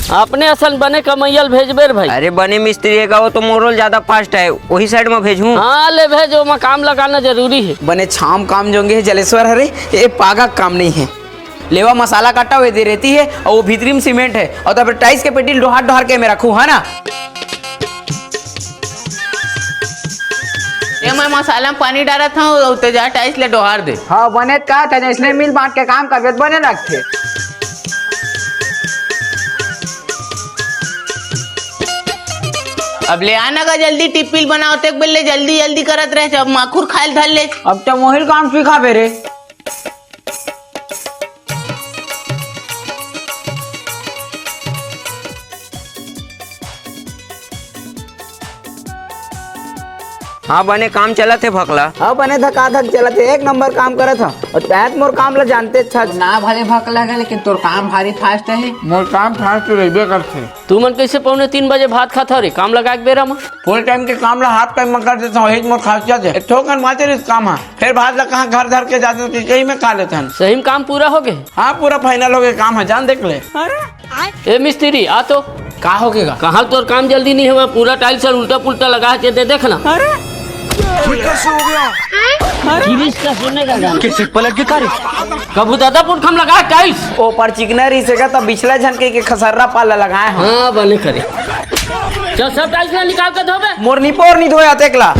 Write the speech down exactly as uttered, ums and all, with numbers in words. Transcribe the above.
अपने असन बने कमइया ल भेजबे रे भाई। अरे बने मिस्त्री हे का, वो तो मोरो ले ज्यादा fast हे, वही side में भेजहूँ। हाँ ले भेज, ओमा काम लगाना जरूरी हे। बने छाम काम जोंगे हे जलेश्वर हरे, ये पागा के काम नहीं हे। लेवा मसाला काटा हुए दे रहती है और वो भीतरी में सीमेंट है और तब टाइल्स के पेटी डोहार डोहार के में रखू है ना। ये मैं मसाला में पानी डालत हूँ और ते जा टाइल्स ले डोहार दे। हाँ बने का था, इसने मिल बांट के काम करबे त बने लगथे। अब ले आना का जल्दी, टिप्पिल बनाओ ते बल्ले जल्दी जल्दी करत रहे, जब माखुर खाइल धर ले। अब तो मोहिल काम सिखाबे रे। हाँ बने काम चलत हे भकला। हाँ बने धकाधक चलत हे, एक नंबर काम करत हव। और तैं त मोर काम ला जानते अच्छा। ना भले भकला गा, लेकिन तोर काम भारी fast हे। मोर काम fast तो रहिबे करथे। तुमन कैसे पौने तीन बजे भात खात हव रे, काम लगाए के बेरा म? Full time के काम ला half time म कर देथव, यही मोर खासियत हे। एक ठोकन बांचे रहिस काम ह, फिर भात ला कहाँ घर धर के जाते, तो यही में खा लेथन। सही में काम पूरा हो गए? हाँ, पूरा final हो गए काम ह, जान देख ले। ए मिस्त्री, आ तो। का हो गेगा? कहाँ तोर काम जल्दी नहीं हुआ, पूरा टाइल्स उल्टा पुल्टा लगा के दे देखना। अरे, ये कैसे हो गया? गिरीश का सुनेगा गाना। कैसे पलट के तारे? कभू दादा पुरखम लगा टाइल्स। ओ पर चिकना रहिस हे का, तब बिछला झन के, के खसर्रा पाला लगाए हव। हाँ, बने करे। चल, सब टाइल्स ला निकाल के धोबे। मोर निपोर नहीं धोया तेकला।